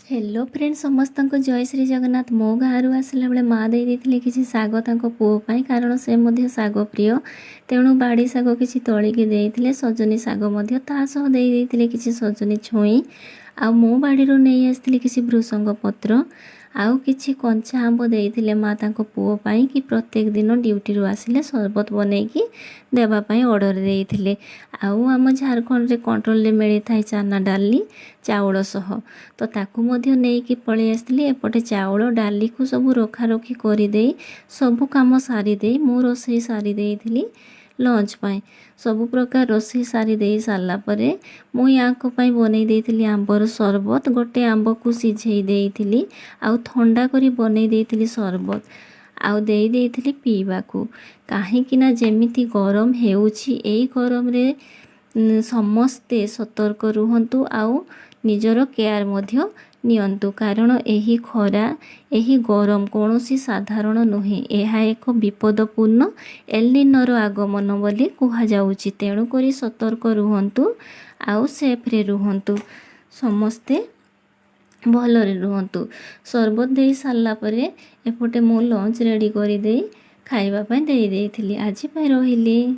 Hello friend, ସମସ୍ତଙ୍କୁ ଜୟ ଶ୍ରୀ ଜଗନ୍ନାଥ। ମୋ ଗାଁରୁ ଆସିଲା ବେଳେ ମା ଦେଇ ଦେଇଥିଲେ କିଛି ଶାଗ ତାଙ୍କ ପୁଅ ପାଇଁ, କାରଣ ସେ ମଧ୍ୟ ଶାଗ ପ୍ରିୟ। ତେଣୁ ବାଡ଼ି ଶାଗ କିଛି ତୋଳିକି ଦେଇଥିଲେ, ସଜନି ଶାଗ ମଧ୍ୟ ତା ସହ ଦେଇ ଦେଇଥିଲେ କିଛି ସଜନି ଛୁଇଁ। ଆଉ ମୋ ବାଡ଼ିରୁ ନେଇ ଆସିଥିଲି କିଛି ଭୃସଙ୍ଗ ପତ୍ର ଆଉ କିଛି କଞ୍ଚା ଆମ୍ବ ଦେଇଥିଲେ ମା ତାଙ୍କ ପୁଅ ପାଇଁ କି ପ୍ରତ୍ୟେକ ଦିନ ଡ୍ୟୁଟିରୁ ଆସିଲେ ସରବତ ବନେଇକି ଦେବା ପାଇଁ ଅର୍ଡ଼ର ଦେଇଥିଲେ। ଆଉ ଆମ ଝାଡ଼ଖଣ୍ଡରେ କଣ୍ଟ୍ରୋଲରେ ମିଳିଥାଏ ଚାନା ଡାଲି ଚାଉଳ ସହ, ତ ତାକୁ ମଧ୍ୟ ନେଇକି ପଳେଇ ଆସିଥିଲି। ଏପଟେ ଚାଉଳ ଡାଲିକୁ ସବୁ ରଖାରଖି କରିଦେଇ, ସବୁ କାମ ସାରିଦେଇ ମୁଁ ରୋଷେଇ ସାରି ଦେଇଥିଲି। ଲଞ୍ଚ ପାଇଁ ସବୁ ପ୍ରକାର ରୋଷେଇ ସାରି ଦେଇ ସାରିଲା ପରେ ମୁଁ ୟାଙ୍କ ପାଇଁ ବନେଇ ଦେଇଥିଲି ଆମ୍ବର ସରବତ। ଗୋଟେ ଆମ୍ବକୁ ସିଝେଇ ଦେଇଥିଲି ଆଉ ଥଣ୍ଡା କରି ବନେଇ ଦେଇଥିଲି ସରବତ ଆଉ ଦେଇ ଦେଇଥିଲି ପିଇବାକୁ। କାହିଁକି ନା ଯେମିତି ଗରମ ହେଉଛି, ଏଇ ଗରମରେ ସମସ୍ତେ ସତର୍କ ରୁହନ୍ତୁ ଆଉ ନିଜର କେୟାର ମଧ୍ୟ ନିଅନ୍ତୁ, କାରଣ ଏହି ଖରା, ଏହି ଗରମ କୌଣସି ସାଧାରଣ ନୁହେଁ। ଏହା ଏକ ବିପଦପୂର୍ଣ୍ଣ ଏଲନିନୋର ଆଗମନ ବୋଲି କୁହାଯାଉଛି। ତେଣୁକରି ସତର୍କ ରୁହନ୍ତୁ ଆଉ ସେଫ୍ରେ ରୁହନ୍ତୁ, ସମସ୍ତେ ଭଲରେ ରୁହନ୍ତୁ। ସରବତ ଦେଇ ସାରିଲା ପରେ ଏପଟେ ମୁଁ ଲଞ୍ଚ ରେଡ଼ି କରିଦେଇ ଖାଇବା ପାଇଁ ଦେଇ ଦେଇଥିଲି। ଆଜି ପାଇଁ ରହିଲି।